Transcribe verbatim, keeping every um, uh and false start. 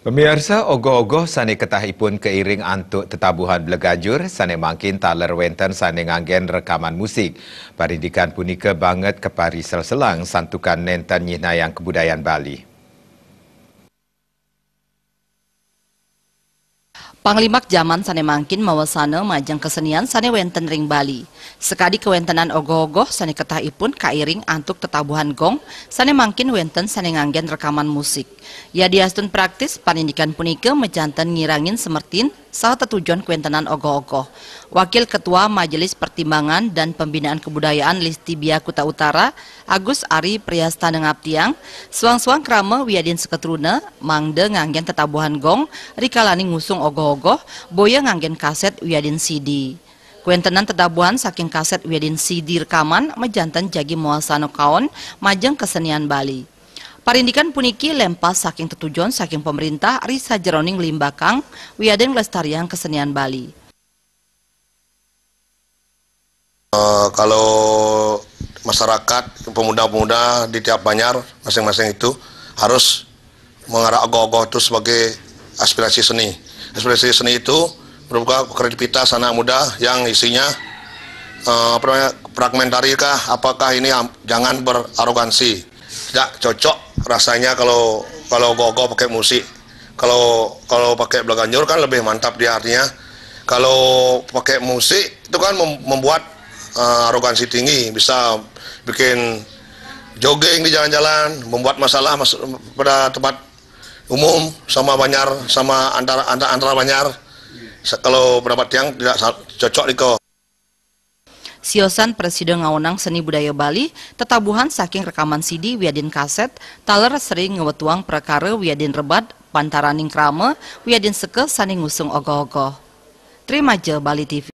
Pamiarsa, ogoh-ogoh sane ketahipun kairing antuk tetabuhan bleganjur sane mangkin taler wenten sane nganggen rekaman musik. Parindikan punika banget kapari selselang santukan nenten nyihnayang kabudayan Bali. Panglimak jaman sane mangkin mawasana majeng kesenian sane wenten ring Bali. Sakadi kawentenan ogoh-ogoh sane ketahipun kairing antuk tetabuhan gong sane mangkin wenten sane nganggen rekaman musik. Yadiastun praktis, panindikan punika majanten ngirangin semertin saha tetujon kawentenan ogoh-ogoh. Wakil Ketua Majelis Pertimbangan dan Pembinaan Kebudayaan Listibia Kuta Utara, Agus Ari Priyastana ngaptiang, suang-suang krama wiadin seketruna mangda nganggen tetabuhan gong rikalaning ngusung ogoh-ogoh, boya nganggen kaset wiadin C D. Kawentenan tetabuhan saking kaset wiadin C D rekaman majanten jagi mawasana kaon majeng kesenian Bali. Parindikan puniki lempas saking tetujon saking pemerintah ri sajeroning nglimbakang wiadin nglestariang kesenian Bali. Eh, kalau masyarakat, pemuda-pemuda di tiap banjar masing-masing itu harus mengarah ogoh-ogoh itu sebagai aspirasi seni. Aspirasi seni itu merupakan kreativitas anak muda yang isinya, eh, apa namanya, fragmentari kah, apakah ini am-, jangan berarogansi. Tidak cocok rasanya kalau kalau ogoh-ogoh pakai musik. Kalau kalau pakai bleganjur kan lebih mantap dia artinya. Kalau pakai musik itu kan mem- membuat, eh, arogansi tinggi, bisa bikin jogging di jalan-jalan, membuat masalah mas- pada tempat umum sama banjar, sama antara antara, antara banjar. Se- Kalau pendapat tiang tidak sa- cocok iko. Siosan prasida ngaonang seni budaya Bali, tetabuhan saking rekaman C D wiadin kaset, taler sering ngwetuang prakara wiadin rebat pantaraning krama wiadin seka sane ngusung ogoh-ogoh. Trimaja Bali T V.